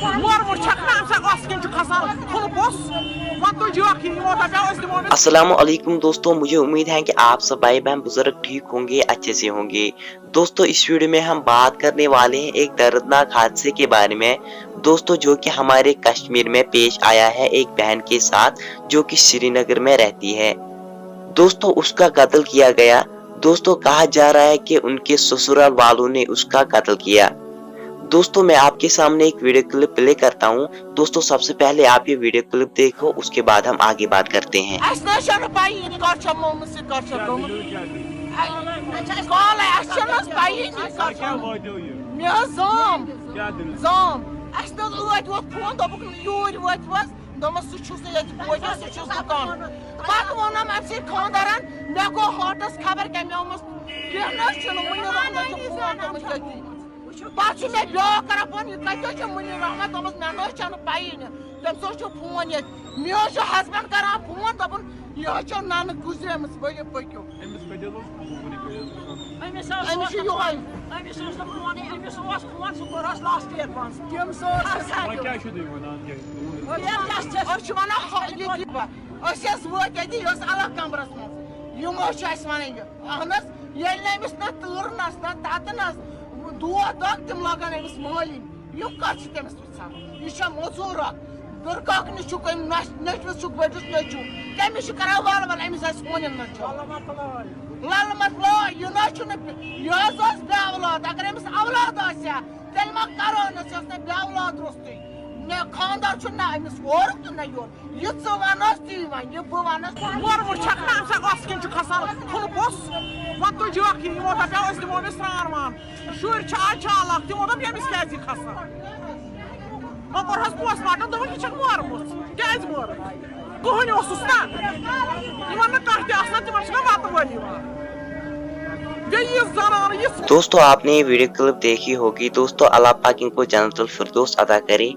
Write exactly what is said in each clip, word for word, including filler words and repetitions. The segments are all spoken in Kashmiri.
مورمُت چھکھ نہ، اَمہِ سۭتۍ ٲسہٕ کِنۍ چھُ کھسان کھُلہٕ پوٚس۔ وۄنۍ تُج یوکھ یہِ، یِمو دَپیو أسۍ دِمو أمِس۔ السلام علیکم دوستو، مجھے امید ہے کہ آپ سب بھائی بہن بزرگ ٹھیک ہوں گے، اچھے سے ہوں گے۔ دوستو، اس ویڈیو میں ہم بات کرنے والے ہیں ایک دردناک حادثے کے بارے میں، دوستو، جو کہ ہمارے کشمیر میں پیش آیا ہے ایک بہن کے ساتھ، جو کہ سری نگر میں رہتی ہے۔ دوستو، اس کا قتل کیا گیا۔ دوستو، کہا جا رہا ہے کہ ان کے سسرال والوں نے اس کا قتل کیا۔ دوستو، میں آپ کے سامنے ایک ویڈیو کلپ پلے کرتا ہوں۔ دوستو، سب سے پہلے آپ یہ ویڈیو کلپ دیکھو، اس کے بعد ہم آگے بات کرتے ہیں۔ اَسہِ نہ حظ چھَنہٕ پَیی یہِ کَر چھےٚ مٲمٕژ، یہِ کَر چھےٚ گٔمٕژ۔ کالے اَسہِ چھَنہٕ حظ پَیی یہِ کَر چھےٚ۔ مےٚ حظ زٲم، زٲم۔ اَسہِ نہ حظ ٲدۍ ووت فون، دوٚپُکھ یوٗرۍ وٲتِو حظ۔ دوٚپمَس سُہ چھُس نہٕ ییٚتہِ بوزان، سُہ چھُس دُکان۔ پَتہٕ ووٚنُم اَمہِ سۭتۍ خانٛدارَن، مےٚ گوٚو ہاٹَس خبر کیٛاہ، مےٚ ووٚنمَس کینٛہہ نہ حظ چھُنہٕ، مُنیٖر احمد چھُ فون کوٚرمُت ییٚتی۔ پتہٕ چھُ مےٚ بیٛاکھ کران فون، یہِ کتہِ حظ چھُ مُنیٖر احمد؟ دوٚپمَس مےٚ نہ حظ چھَنہٕ پَیی نہٕ، تٔمِس حظ چھُ فون ییٚتہِ۔ مےٚ حظ چھُ ہسبنڈ کران فون، دَپان یہِ حظ چھَو نَنہٕ گُزریمٕژ، ؤلِو پٔکِو۔ أمِس کَتہِ حظ اوس؟ أمِس چھُ یِہوٚے۔ أمِس اوس نہٕ فونٕے، أمِس اوس فون، سُہ کوٚر اَسہِ لاسٹ ایڈوانس۔ تِم سٲری وۄنۍ کیٛاہ چھُو تُہۍ وَنان؟ کیٛاہ چھُو تُہۍ وَنان؟ أسۍ چھِ وَنان ہۄ-، یہِ تہِ بہ-، أسۍ ٲسۍ وٲتۍ اَتی، یہِ ٲس الگ کمرس منٛز۔ یِم حظ چھِ اَسہِ وَنان یہِ۔ اہن حظ، ییٚلہِ نہٕ أمِس نہ تۭر نس نہ تَتہٕ نس دود دَگ، تِم لاگان أمِس مٲلِنۍ۔ یِم کَتھ چھِ تٔمِس پرٛژھان؟ یہِ چھا موٚزوٗر اکھ؟ دٕرکاکنہِ چھُکھ أمۍ نَش-، نیٚچوِس چھُکھ بٔڑِس نیٚچوٗ۔ تٔمِس چھُ کران وَل وَل، أمِس آسہِ ہونٮ۪ن منٛز چھُ۔ لَلہٕ مَتہٕ لٲے، یہِ نہ حظ چھُنہٕ پِ-، یہِ حظ اوس بے اولاد۔ اگر أمِس اولاد آسہِ ہا، تیٚلہِ ما کرو نہٕ؟ یہِ اوس نہٕ بے اولاد روٚستُے۔ نہ خانٛدار چھُ نہ أمِس اورُک تہٕ نہ یورُک۔ یہِ ژٕ وَنس تی وَنہِ، یہِ بہٕ وَنس۔ مورمُت چھکھ نہ، اَمہِ سۭتۍ ٲسہٕ کِنۍ چھُ کھسان کھُلہٕ پوٚس۔ وۄنۍ تُجہِ یوکھ یہِ، یِمو دَپیو أسۍ دِمو أمِس سرٛان وان۔ شُرۍ چھِ آز چالاک، تِمو دوٚپ ییٚمِس کیٛازِ یہِ کھسان؟ وۄنۍ کوٚر حظ پوسٹ مارٹم، دوٚپُکھ یہِ چھَکھ مورمُت۔ کیٛازِ مورمُت؟ کٕہٕنۍ اوسُس نہ۔ یِمن نہٕ کانٛہہ تہِ آسان، تِمن چھِنہ وَتہٕ وٲلۍ یِوان۔ بیٚیہِ یِژھ زنان، یِژھ دوستو، آپ نے یہ ویڈیو کلپ دیکھی ہوگی۔ دوستو، اللہ پاک ان کو جنت الفردوس عطا کرے۔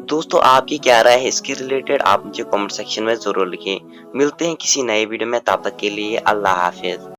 دوستو، آپ کی کیا رائے ہے اس کے ریلیٹڈ، آپ مجھے کمنٹ سیکشن میں ضرور لکھیں۔ ملتے ہیں کسی نئے ویڈیو میں، تب تک کے لیے اللہ حافظ۔